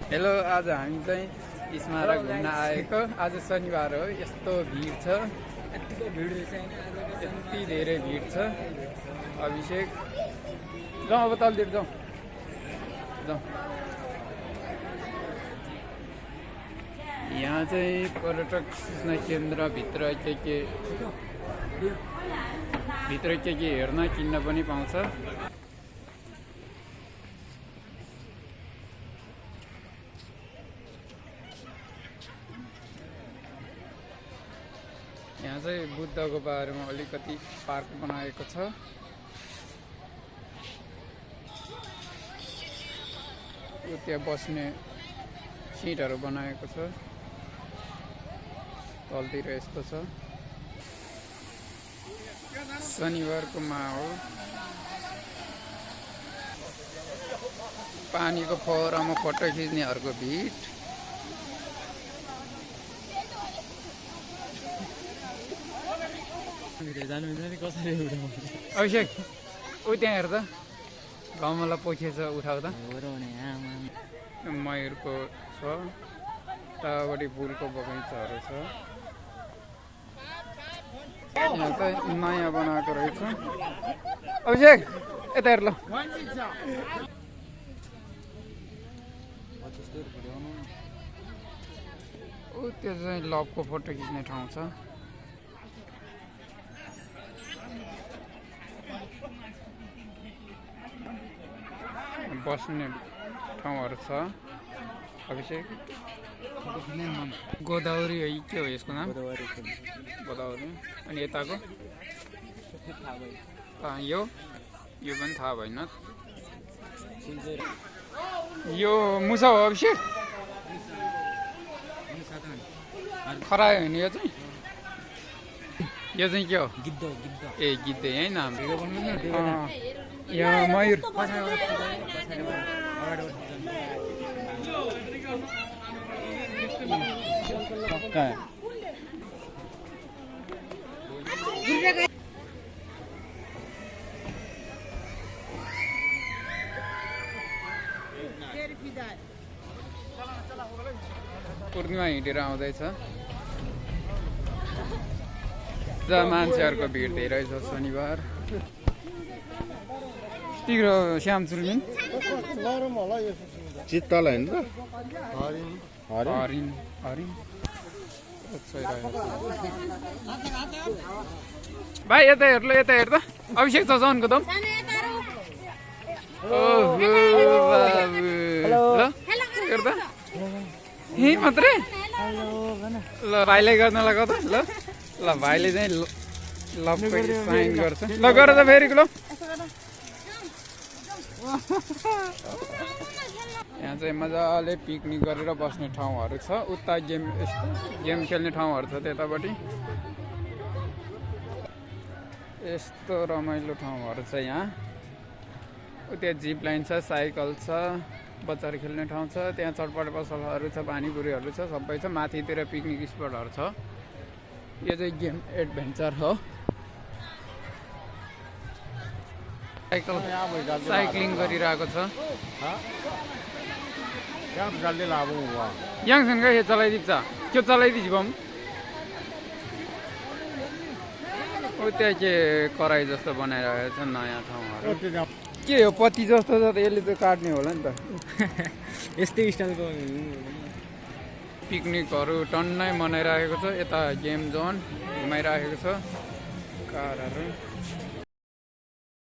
Hello, आज हामी चाहिँ स्मारक घुम्न आएको। आज शनिबार हो, यस्तो भिड छ, यति धेरै भिड छ। अभिषेक जाउँ, अब तलतिर जाउँ। यहाँ चाहिँ पर्यटक सूचना केन्द्रभित्र के हेर्न किन्न पनि पाउँछ। यहाँ चाहिँ बुद्धको बारेमा अलिकति पार्क बनाएको छ। त्यहाँ बस्ने सिटहरू बनाएको छ। तलतिर यस्तो छ। शनिबारको माहौल, पानीको फोहरामा फोटो खिच्नेहरूको भिड। अभिषेक ऊ त्यहाँ हेर त, गमला पोखिएछ, उठाउ त। मयूरको छ, टाढापट्टि फुलको बगैँचाहरू छ। यहाँ चाहिँ नयाँ बनाएको रहेछ। अभिषेक यता हेर ल। ऊ त्यो चाहिँ लभको फोटो खिच्ने ठाउँ छ। बस्ने ठाउँहरू छ। अभिषेक गोदावरी है, के हो यसको नाम? गोदावरी। अनि यताको यो पनि थाहा भएन। यो मुसा हो अभिषेक? खरायो होइन यो चाहिँ? यो चाहिँ के हो? ए गिद्धे है नाम। यहाँ मयूर। पूर्णिमा हिँडेर आउँदैछ। मान्छेहरूको भिड धेरै छ शनिबार। तिम्रो श्याम चुल्मिन चित्तलाई होइन हरिण भाइ यता हेर ल, यता हेर त। अभिषेक छ जनको दम। ल हेर त, यहीँ मात्रै। ल भाइले गर्न लगाऊ त। ल भाइले चाहिँ लभको साइन गर्छ। ल गर त फेरि। ल यहाँ चाहिँ मजाले पिकनिक गरेर बस्ने ठाउँहरू छ। उता गेम खेल्ने ठाउँहरू छ त्यतापट्टि। यस्तो रमाइलो ठाउँहरू छ यहाँ। त्यहाँ जिप लाइन छ, साइकल छ, बच्चाहरू खेल्ने ठाउँ छ। त्यहाँ चटपट पसलहरू छ, पानीपुरीहरू छ, सबै छ। माथितिर पिकनिक स्पटहरू छ। यो चाहिँ गेम एडभेन्चर हो। साइक्लिङ गरिरहेको छ। यहाँसँग यो चलाइदिन्छ, त्यो चलाइदिन्छ बम। ऊ त्यहाँ के कराई जस्तो बनाइरहेको छ नयाँ ठाउँहरू। के हो पत्ती जस्तो छ त, यसले त काट्ने होला नि त। यस्तै स्टाइलको पिकनिकहरू टन्नै मनाइरहेको छ। यता गेम जोन घुमाइरहेको छ कारहरू।